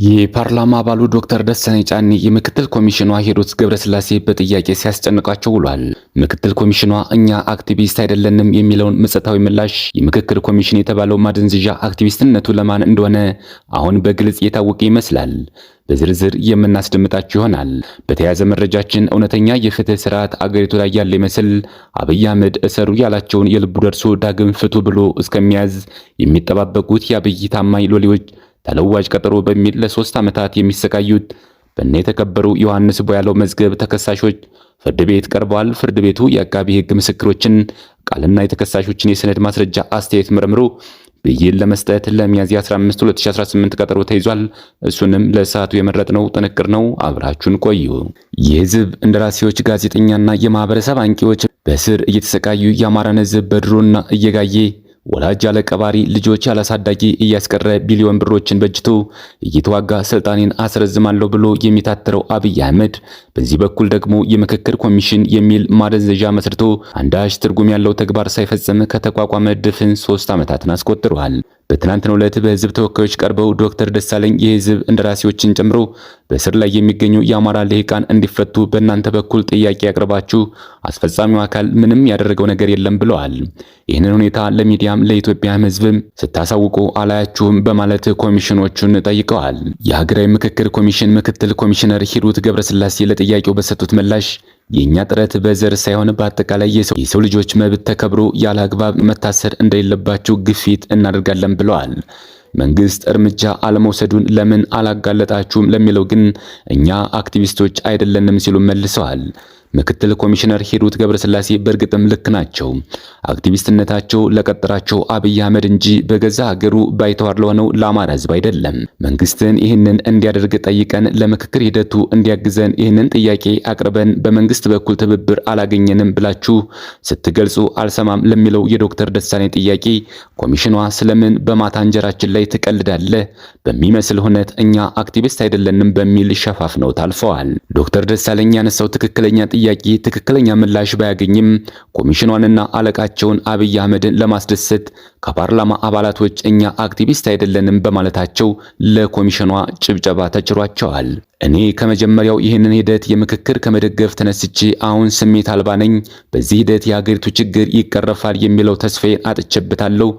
የፓርላማ አባሉ ዶክተር ደሳለኝ ጫኔ የምክትል ኮሚሽኗ ሂሩት ገብረስላሴ በጥያቄ ሲያስጨንቃቸው ውሏል። ምክትል ኮሚሽኗ እኛ አክቲቪስት አይደለንም የሚለውን ምጸታዊ ምላሽ የምክክር ኮሚሽን የተባለው ማደንዘዣ አክቲቪስትነቱ ለማን እንደሆነ አሁን በግልጽ የታወቀ ይመስላል። በዝርዝር የምናስደምጣችሁ ይሆናል። በተያያዘ መረጃችን እውነተኛ የፍትህ ስርዓት አገሪቱ ላይ ያለ ይመስል አብይ አህመድ እሰሩ ያላቸውን የልቡ ደርሶ ዳግም ፍቱ ብሎ እስከሚያዝ የሚጠባበቁት የአብይ ታማኝ ሎሌዎች ተለዋጭ ቀጠሮ በሚል ለ3 ዓመታት የሚሰቃዩት በእነ የተከበሩ ዮሐንስ ቦያለው መዝገብ ተከሳሾች ፍርድ ቤት ቀርበዋል። ፍርድ ቤቱ የአቃቢ ሕግ ምስክሮችን ቃልና የተከሳሾችን የሰነድ ማስረጃ አስተያየት መርምሮ ብይን ለመስጠት ለሚያዝያ 15 2018 ቀጠሮ ተይዟል። እሱንም ለሰዓቱ የመረጥነው ጥንቅር ነው። አብራችሁን ቆዩ። የህዝብ እንደራሴዎች፣ ጋዜጠኛና የማህበረሰብ አንቂዎች በእስር እየተሰቃዩ፣ የአማራን ህዝብ በድሮን እየጋየ፣ ወላጅ ያለ ቀባሪ፣ ልጆች ያላሳዳጊ እያስቀረ፣ ቢሊዮን ብሮችን በጅቶ እየተዋጋ ስልጣኔን አስረዝማለሁ ብሎ የሚታትረው አብይ አህመድ በዚህ በኩል ደግሞ የምክክር ኮሚሽን የሚል ማደንዘዣ መስርቶ አንዳች ትርጉም ያለው ተግባር ሳይፈጽም ከተቋቋመ ድፍን 3 ዓመታትን አስቆጥሯል። በትናንትናው ዕለት በህዝብ ተወካዮች ቀርበው ዶክተር ደሳለኝ የህዝብ እንደራሴዎችን ጨምሮ በእስር ላይ የሚገኙ የአማራ ልሂቃን እንዲፈቱ በእናንተ በኩል ጥያቄ ያቅርባችሁ አስፈጻሚው አካል ምንም ያደረገው ነገር የለም ብለዋል። ይህንን ሁኔታ ለሚዲያም ለኢትዮጵያ ህዝብም ስታሳውቁ አላያችሁም በማለት ኮሚሽኖቹን ጠይቀዋል። የሀገራዊ ምክክር ኮሚሽን ምክትል ኮሚሽነር ሂሩት ገብረስላሴ ለጥያቄው በሰጡት ምላሽ የእኛ ጥረት በዘር ሳይሆን በአጠቃላይ የሰው ልጆች መብት ተከብሮ ያለ አግባብ መታሰር እንደሌለባቸው ግፊት እናደርጋለን ብለዋል። መንግስት እርምጃ አለመውሰዱን ለምን አላጋለጣችሁም ለሚለው ግን እኛ አክቲቪስቶች አይደለንም ሲሉ መልሰዋል። ምክትል ኮሚሽነር ሂሩት ገብረስላሴ በእርግጥም ልክ ናቸው። አክቲቪስትነታቸው ለቀጠራቸው አብይ አህመድ እንጂ በገዛ ሀገሩ ባይተዋር ለሆነው ለአማራ ህዝብ አይደለም። መንግስትን ይህንን እንዲያደርግ ጠይቀን፣ ለምክክር ሂደቱ እንዲያግዘን ይህንን ጥያቄ አቅርበን በመንግስት በኩል ትብብር አላገኘንም ብላችሁ ስትገልጹ አልሰማም ለሚለው የዶክተር ደሳለኝ ጥያቄ ኮሚሽኗ ስለምን በማታ እንጀራችን ላይ ትቀልዳለህ በሚመስል ሁነት እኛ አክቲቪስት አይደለንም በሚል ሸፋፍነው ታልፈዋል። ዶክተር ደሳለኝ ያነሳው ትክክለኛ ጥያቄ ትክክለኛ ምላሽ ባያገኝም ኮሚሽኗንና አለቃቸውን አብይ አህመድን ለማስደሰት ከፓርላማ አባላቶች እኛ አክቲቪስት አይደለንም በማለታቸው ለኮሚሽኗ ጭብጨባ ተችሯቸዋል። እኔ ከመጀመሪያው ይህንን ሂደት የምክክር ከመደገፍ ተነስቼ አሁን ስሜት አልባ ነኝ። በዚህ ሂደት የሀገሪቱ ችግር ይቀረፋል የሚለው ተስፋዬን አጥቼበታለሁ።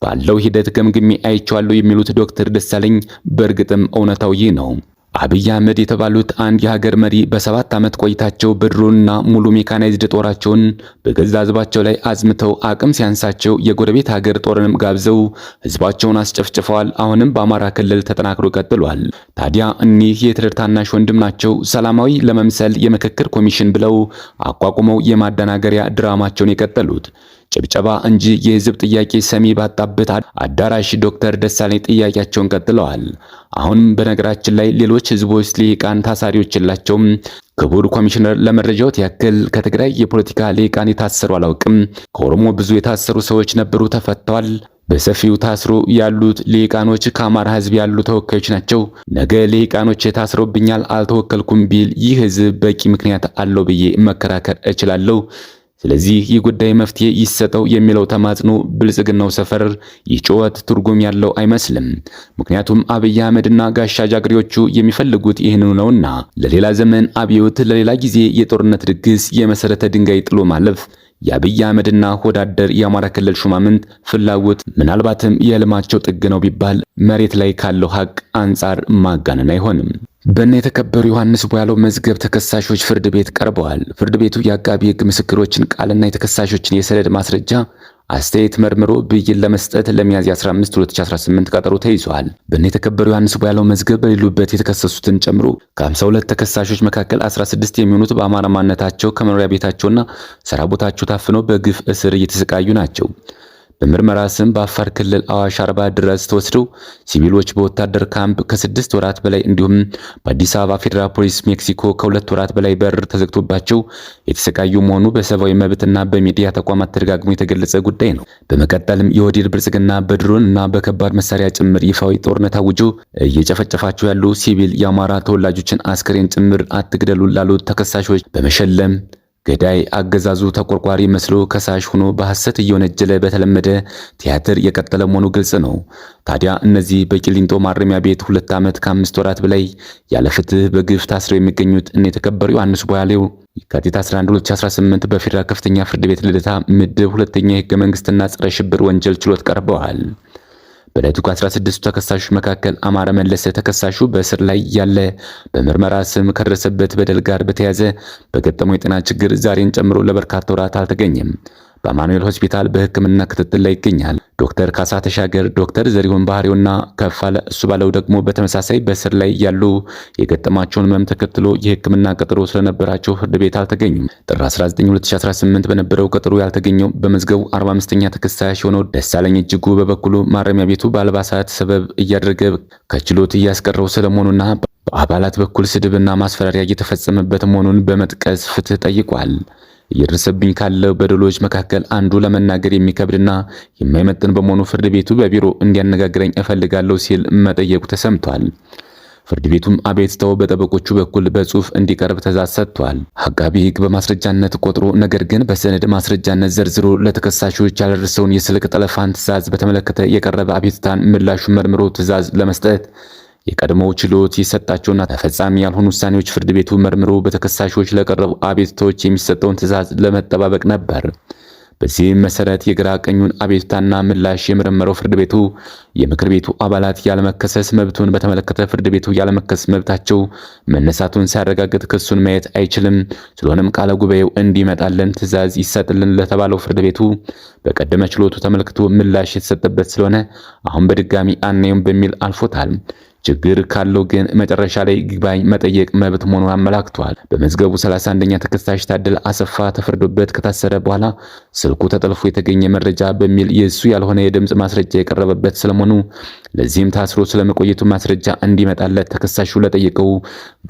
ባለው ሂደት ገምግሜ አይቼዋለሁ የሚሉት ዶክተር ደሳለኝ በእርግጥም እውነታው ይህ ነው። አብይ አህመድ የተባሉት አንድ የሀገር መሪ በ7 ዓመት ቆይታቸው በድሮንና ሙሉ ሜካናይዝድ ጦራቸውን በገዛ ህዝባቸው ላይ አዝምተው፣ አቅም ሲያንሳቸው የጎረቤት ሀገር ጦርንም ጋብዘው ህዝባቸውን አስጨፍጭፈዋል። አሁንም በአማራ ክልል ተጠናክሮ ቀጥሏል። ታዲያ እኒህ የሂትለር ታናሽ ወንድም ናቸው ሰላማዊ ለመምሰል የምክክር ኮሚሽን ብለው አቋቁመው የማደናገሪያ ድራማቸውን የቀጠሉት። ጭብጨባ እንጂ የህዝብ ጥያቄ ሰሚ ባጣበት አዳራሽ ዶክተር ደሳለኝ ጥያቄያቸውን ቀጥለዋል። አሁን በነገራችን ላይ ሌሎች ህዝቦች ልሂቃን ታሳሪዎች የላቸውም። ክቡር ኮሚሽነር፣ ለመረጃዎት ያክል ከትግራይ የፖለቲካ ልሂቃን የታሰሩ አላውቅም። ከኦሮሞ ብዙ የታሰሩ ሰዎች ነበሩ፣ ተፈተዋል። በሰፊው ታስሮ ያሉት ልሂቃኖች ከአማራ ህዝብ ያሉ ተወካዮች ናቸው። ነገ ልሂቃኖች ታስረውብኛል፣ አልተወከልኩም ቢል ይህ ህዝብ በቂ ምክንያት አለው ብዬ መከራከር እችላለሁ። ስለዚህ ይህ ጉዳይ መፍትሄ ይሰጠው የሚለው ተማጽኖ ብልጽግናው ሰፈር ይህ ትርጉም ያለው አይመስልም። ምክንያቱም አብይ አህመድና ጋሻ ጃግሬዎቹ የሚፈልጉት ይህንኑ ነውና። ለሌላ ዘመን አብዮት፣ ለሌላ ጊዜ የጦርነት ድግስ የመሰረተ ድንጋይ ጥሎ ማለፍ የአብይ አህመድና ሆዳደር የአማራ ክልል ሹማምንት ፍላጎት፣ ምናልባትም የህልማቸው ጥግ ነው ቢባል መሬት ላይ ካለው ሀቅ አንጻር ማጋነን አይሆንም። በእነ የተከበሩ ዮሐንስ ቦያለው መዝገብ ተከሳሾች ፍርድ ቤት ቀርበዋል። ፍርድ ቤቱ የአቃቢ ሕግ ምስክሮችን ቃልና የተከሳሾችን የሰነድ ማስረጃ አስተያየት መርምሮ ብይን ለመስጠት ለሚያዝያ 15 2018 ቀጠሮ ተይዟል። በእነ የተከበሩ ዮሐንስ ቦያለው መዝገብ በሌሉበት የተከሰሱትን ጨምሮ ከ52 ተከሳሾች መካከል 16 የሚሆኑት በአማራ ማንነታቸው ከመኖሪያ ቤታቸውና ስራ ቦታቸው ታፍነው በግፍ እስር እየተሰቃዩ ናቸው። በምርመራ ስም በአፋር ክልል አዋሽ አርባ ድረስ ተወስደው ሲቪሎች በወታደር ካምፕ ከ6 ወራት በላይ፣ እንዲሁም በአዲስ አበባ ፌዴራል ፖሊስ ሜክሲኮ ከ2 ወራት በላይ በር ተዘግቶባቸው የተሰቃዩ መሆኑ በሰብአዊ መብትና በሚዲያ ተቋማት ተደጋግሞ የተገለጸ ጉዳይ ነው። በመቀጠልም የኦህዴድ ብልጽግና በድሮን እና በከባድ መሳሪያ ጭምር ይፋዊ ጦርነት አውጆ እየጨፈጨፋቸው ያሉ ሲቪል የአማራ ተወላጆችን አስክሬን ጭምር አትግደሉ ላሉት ተከሳሾች በመሸለም ገዳይ አገዛዙ ተቆርቋሪ መስሎ ከሳሽ ሆኖ በሐሰት እየወነጀለ በተለመደ ቲያትር የቀጠለ መሆኑ ግልጽ ነው። ታዲያ እነዚህ በቂሊንጦ ማረሚያ ቤት 2 ዓመት ከ5 ወራት በላይ ያለ ፍትህ በግፍ ታስረው የሚገኙት እነ የተከበሩ ዮሐንስ ቦያሌው የካቲት 11 2018 በፌዴራል ከፍተኛ ፍርድ ቤት ልደታ ምድብ ሁለተኛ የህገ መንግስትና ጸረ ሽብር ወንጀል ችሎት ቀርበዋል። በዕለቱ ከ16ቱ ተከሳሾች መካከል አማረ መለሰ ተከሳሹ በእስር ላይ ያለ በምርመራ ስም ከደረሰበት በደል ጋር በተያያዘ በገጠመው የጤና ችግር ዛሬን ጨምሮ ለበርካታ ወራት አልተገኘም። በአማኑኤል ሆስፒታል በሕክምና ክትትል ላይ ይገኛል። ዶክተር ካሳ ተሻገር፣ ዶክተር ዘሪሁን ባህሪውና ከፋለ እሱ ባለው ደግሞ በተመሳሳይ በእስር ላይ ያሉ የገጠማቸውን ህመም ተከትሎ የሕክምና ቀጠሮ ስለነበራቸው ፍርድ ቤት አልተገኙም። ጥር 19 2018 በነበረው ቀጠሮ ያልተገኘው በመዝገቡ 45ኛ ተከሳሽ የሆነው ደሳለኝ እጅጉ በበኩሉ ማረሚያ ቤቱ በአልባሳት ሰበብ እያደረገ ከችሎት እያስቀረው ስለመሆኑና በአባላት በኩል ስድብና ማስፈራሪያ እየተፈጸመበት መሆኑን በመጥቀስ ፍትህ ጠይቋል። እየደረሰብኝ ካለው በደሎች መካከል አንዱ ለመናገር የሚከብድና የማይመጥን በመሆኑ ፍርድ ቤቱ በቢሮ እንዲያነጋግረኝ እፈልጋለሁ ሲል መጠየቁ ተሰምቷል። ፍርድ ቤቱም አቤቱታው በጠበቆቹ በኩል በጽሁፍ እንዲቀርብ ትዕዛዝ ሰጥቷል። አቃቢ ሕግ በማስረጃነት ቆጥሮ ነገር ግን በሰነድ ማስረጃነት ዘርዝሮ ለተከሳሾች ያልደረሰውን የስልክ ጠለፋን ትዕዛዝ በተመለከተ የቀረበ አቤቱታን ምላሹን መርምሮ ትዕዛዝ ለመስጠት የቀድሞው ችሎት የሰጣቸውና ተፈጻሚ ያልሆኑ ውሳኔዎች ፍርድ ቤቱ መርምሮ በተከሳሾች ለቀረቡ አቤቱታዎች የሚሰጠውን ትዕዛዝ ለመጠባበቅ ነበር። በዚህም መሰረት የግራ ቀኙን አቤቱታና ምላሽ የመረመረው ፍርድ ቤቱ የምክር ቤቱ አባላት ያለመከሰስ መብቱን በተመለከተ ፍርድ ቤቱ ያለመከሰስ መብታቸው መነሳቱን ሳያረጋግጥ ክሱን ማየት አይችልም። ስለሆነም ቃለ ጉባኤው እንዲመጣልን ትዕዛዝ ይሰጥልን ለተባለው ፍርድ ቤቱ በቀደመ ችሎቱ ተመልክቶ ምላሽ የተሰጠበት ስለሆነ አሁን በድጋሚ አናየውም በሚል አልፎታል። ችግር ካለው ግን መጨረሻ ላይ ይግባኝ መጠየቅ መብት መሆኑን አመላክቷል። በመዝገቡ 31ኛ ተከሳሽ ታደለ አሰፋ ተፈርዶበት ከታሰረ በኋላ ስልኩ ተጠልፎ የተገኘ መረጃ በሚል የእሱ ያልሆነ የድምፅ ማስረጃ የቀረበበት ስለመሆኑ፣ ለዚህም ታስሮ ስለመቆየቱ ማስረጃ እንዲመጣለት ተከሳሹ ለጠየቀው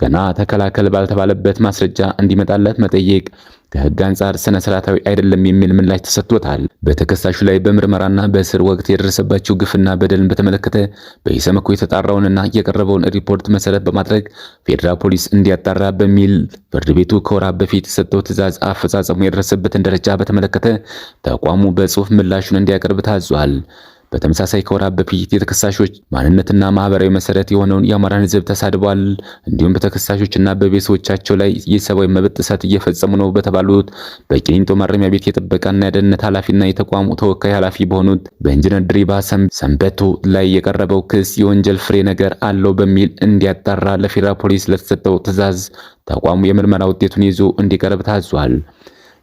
ገና ተከላከል ባልተባለበት ማስረጃ እንዲመጣለት መጠየቅ ከሕግ አንጻር ስነ ስርዓታዊ አይደለም የሚል ምላሽ ተሰጥቶታል። በተከሳሹ ላይ በምርመራና በእስር ወቅት የደረሰባቸው ግፍና በደልን በተመለከተ በኢሰመኮ የተጣራውንና የቀረበውን ሪፖርት መሰረት በማድረግ ፌዴራል ፖሊስ እንዲያጣራ በሚል ፍርድ ቤቱ ከወራት በፊት የሰጠው ትዕዛዝ አፈጻጸሙ የደረሰበትን ደረጃ በተመለከተ ተቋሙ በጽሁፍ ምላሹን እንዲያቀርብ ታዟል። በተመሳሳይ ከወራት በፊት የተከሳሾች ማንነትና ማህበራዊ መሰረት የሆነውን የአማራን ሕዝብ ተሳድቧል፣ እንዲሁም በተከሳሾችና በቤተሰቦቻቸው ላይ የሰብአዊ መብት ጥሰት እየፈጸሙ ነው በተባሉት በቂሊንጦ ማረሚያ ቤት የጥበቃና የደህንነት ኃላፊና የተቋሙ ተወካይ ኃላፊ በሆኑት በኢንጂነር ድሪባ ሰንበቶ ላይ የቀረበው ክስ የወንጀል ፍሬ ነገር አለው በሚል እንዲያጣራ ለፌዴራል ፖሊስ ለተሰጠው ትዕዛዝ ተቋሙ የምርመራ ውጤቱን ይዞ እንዲቀርብ ታዟል።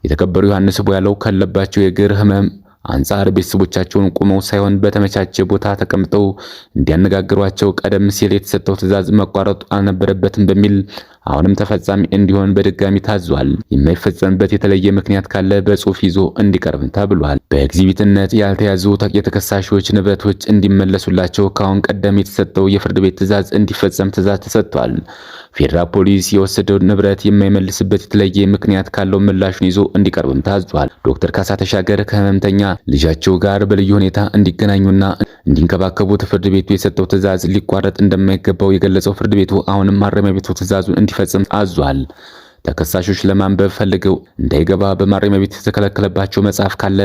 የተከበሩ ዮሐንስ ቦያለው ካለባቸው የእግር ህመም አንጻር ቤተሰቦቻቸውን ቆመው ሳይሆን በተመቻቸ ቦታ ተቀምጠው እንዲያነጋግሯቸው ቀደም ሲል የተሰጠው ትዕዛዝ መቋረጡ አልነበረበትም በሚል አሁንም ተፈጻሚ እንዲሆን በድጋሚ ታዟል። የማይፈጸምበት የተለየ ምክንያት ካለ በጽሁፍ ይዞ እንዲቀርብ ተብሏል። በኤግዚቢትነት ያልተያዙ የተከሳሾች ንብረቶች እንዲመለሱላቸው ከአሁን ቀደም የተሰጠው የፍርድ ቤት ትዕዛዝ እንዲፈጸም ትዕዛዝ ተሰጥቷል። ፌዴራል ፖሊስ የወሰደው ንብረት የማይመልስበት የተለየ ምክንያት ካለው ምላሹን ይዞ እንዲቀርብም ታዟል። ዶክተር ካሳ ተሻገር ከህመምተኛ ልጃቸው ጋር በልዩ ሁኔታ እንዲገናኙና እንዲንከባከቡት ፍርድ ቤቱ የሰጠው ትዕዛዝ ሊቋረጥ እንደማይገባው የገለጸው ፍርድ ቤቱ አሁንም ማረሚያ ቤቱ ትዕዛዙን እንዲፈጽም አዟል። ተከሳሾች ለማንበብ ፈልገው እንዳይገባ በማረሚያ ቤት የተከለከለባቸው መጽሐፍ ካለ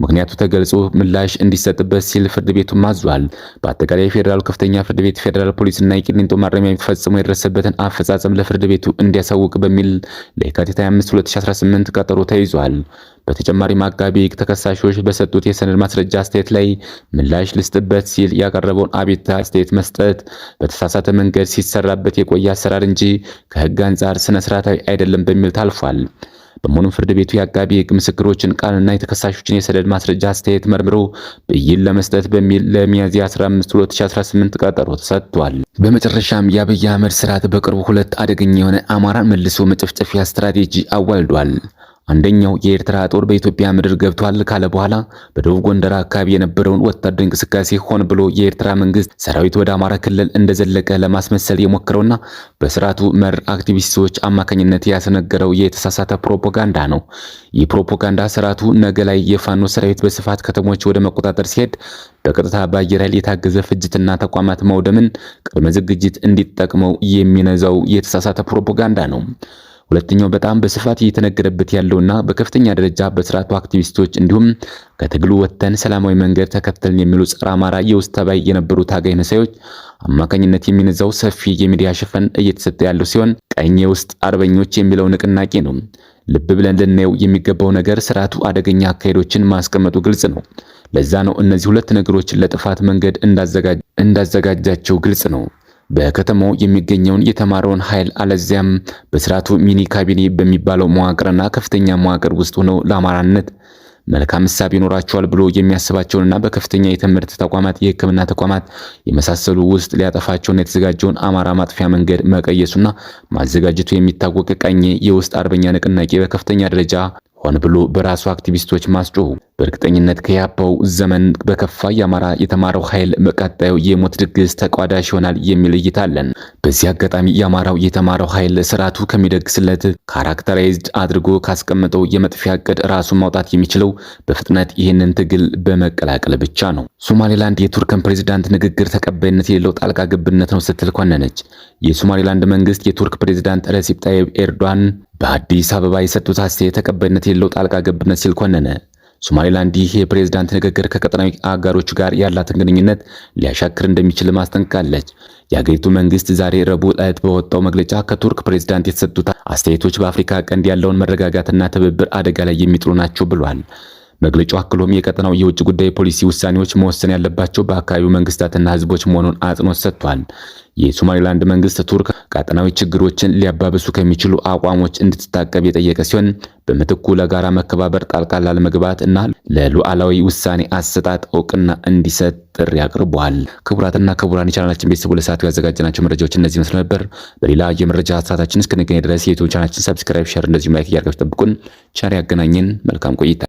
ምክንያቱ ተገልጾ ምላሽ እንዲሰጥበት ሲል ፍርድ ቤቱም አዟል። በአጠቃላይ የፌዴራሉ ከፍተኛ ፍርድ ቤት ፌዴራል ፖሊስና የቂሊንጦ ማረሚያ ቤት ፈጽሞ የደረሰበትን አፈጻጸም ለፍርድ ቤቱ እንዲያሳውቅ በሚል ለየካቲት 25 2018 ቀጠሮ ተይዟል። በተጨማሪም አቃቢ ሕግ ተከሳሾች በሰጡት የሰነድ ማስረጃ አስተያየት ላይ ምላሽ ልስጥበት ሲል ያቀረበውን አቤቱታ አስተያየት መስጠት በተሳሳተ መንገድ ሲሰራበት የቆየ አሰራር እንጂ ከሕግ አንጻር ስነ ስርዓታዊ አይደለም በሚል ታልፏል። በመሆኑም ፍርድ ቤቱ የአቃቢ ሕግ ምስክሮችን ቃልና የተከሳሾችን የሰነድ ማስረጃ አስተያየት መርምሮ ብይን ለመስጠት በሚል ለሚያዝያ 15 2018 ቀጠሮ ተሰጥቷል። በመጨረሻም የአብይ አህመድ ስርዓት በቅርቡ ሁለት አደገኛ የሆነ አማራን መልሶ መጨፍጨፊያ ስትራቴጂ አዋልዷል። አንደኛው የኤርትራ ጦር በኢትዮጵያ ምድር ገብቷል ካለ በኋላ በደቡብ ጎንደር አካባቢ የነበረውን ወታደራዊ እንቅስቃሴ ሆን ብሎ የኤርትራ መንግስት ሰራዊት ወደ አማራ ክልል እንደዘለቀ ለማስመሰል የሞከረውና በስርዓቱ መር አክቲቪስቶች አማካኝነት ያስነገረው የተሳሳተ ፕሮፓጋንዳ ነው። ይህ ፕሮፓጋንዳ ስርዓቱ ነገ ላይ የፋኖ ሰራዊት በስፋት ከተሞች ወደ መቆጣጠር ሲሄድ በቀጥታ በአየር ኃይል የታገዘ ፍጅትና ተቋማት መውደምን ቅድመ ዝግጅት እንዲጠቅመው የሚነዛው የተሳሳተ ፕሮፓጋንዳ ነው። ሁለተኛው በጣም በስፋት እየተነገረበት ያለውና በከፍተኛ ደረጃ በስርዓቱ አክቲቪስቶች እንዲሁም ከትግሉ ወጥተን ሰላማዊ መንገድ ተከተልን የሚሉ ጸረ አማራ የውስጥ ተባይ የነበሩ ታጋይ መሳዮች አማካኝነት የሚነዛው ሰፊ የሚዲያ ሽፋን እየተሰጠ ያለው ሲሆን ቀኝ የውስጥ አርበኞች የሚለው ንቅናቄ ነው። ልብ ብለን ልናየው የሚገባው ነገር ስርዓቱ አደገኛ አካሄዶችን ማስቀመጡ ግልጽ ነው። ለዛ ነው እነዚህ ሁለት ነገሮች ለጥፋት መንገድ እንዳዘጋጃቸው ግልጽ ነው። በከተማው የሚገኘውን የተማረውን ኃይል አለዚያም በስርዓቱ ሚኒ ካቢኔ በሚባለው መዋቅርና ከፍተኛ መዋቅር ውስጥ ሆነው ለአማራነት መልካም እሳቤ ይኖራቸዋል ብሎ የሚያስባቸውንና በከፍተኛ የትምህርት ተቋማት፣ የሕክምና ተቋማት የመሳሰሉ ውስጥ ሊያጠፋቸውና የተዘጋጀውን አማራ ማጥፊያ መንገድ መቀየሱና ማዘጋጀቱ የሚታወቅ ቀኝ የውስጥ አርበኛ ንቅናቄ በከፍተኛ ደረጃ ሆን ብሎ በራሱ አክቲቪስቶች ማስጮሁ በእርግጠኝነት ከያፓው ዘመን በከፋ የአማራ የተማረው ኃይል በቀጣዩ የሞት ድግስ ተቋዳሽ ይሆናል የሚል እይታ አለን። በዚህ አጋጣሚ የአማራው የተማረው ኃይል ስርዓቱ ከሚደግስለት characterized አድርጎ ካስቀመጠው የመጥፊያ እቅድ ራሱን ማውጣት የሚችለው በፍጥነት ይህንን ትግል በመቀላቀል ብቻ ነው። ሶማሌላንድ የቱርክን ፕሬዝዳንት ንግግር ተቀባይነት የሌለው ጣልቃ ገብነት ነው ስትል ኮነነች። የሶማሌላንድ መንግስት የቱርክ ፕሬዝዳንት ረሲፕ ጣይብ ኤርዶዋን በአዲስ አበባ የሰጡት አስተያየት ተቀባይነት የሌለው ጣልቃ ገብነት ሲል ኮነነ። ሶማሌላንድ ይህ የፕሬዝዳንት ንግግር ከቀጠናዊ አጋሮች ጋር ያላትን ግንኙነት ሊያሻክር እንደሚችል አስጠንቅቃለች። የአገሪቱ መንግስት ዛሬ ረቡዕ ዕለት በወጣው መግለጫ ከቱርክ ፕሬዝዳንት የተሰጡት አስተያየቶች በአፍሪካ ቀንድ ያለውን መረጋጋትና ትብብር አደጋ ላይ የሚጥሉ ናቸው ብሏል። መግለጫው አክሎም የቀጠናው የውጭ ጉዳይ ፖሊሲ ውሳኔዎች መወሰን ያለባቸው በአካባቢው መንግስታትና ህዝቦች መሆኑን አጽንኦት ሰጥቷል። የሶማሌላንድ መንግስት ቱርክ ቀጠናዊ ችግሮችን ሊያባብሱ ከሚችሉ አቋሞች እንድትታቀብ የጠየቀ ሲሆን በምትኩ ለጋራ መከባበር፣ ጣልቃ ላለመግባት እና ለሉዓላዊ ውሳኔ አሰጣጥ እውቅና እንዲሰጥ ጥሪ አቅርቧል። ክቡራትና ክቡራን የቻናላችን ቤተሰቡ ለሰዓቱ ያዘጋጀናቸው መረጃዎች እነዚህ ይመስሉ ነበር። በሌላ የመረጃ ሰዓታችን እስክንገናኝ ድረስ የዩቲዩብ ቻናላችን subscribe፣ share እንደዚሁም like እያደረጋችሁ ጠብቁን። ቸር ያገናኘን። መልካም ቆይታ።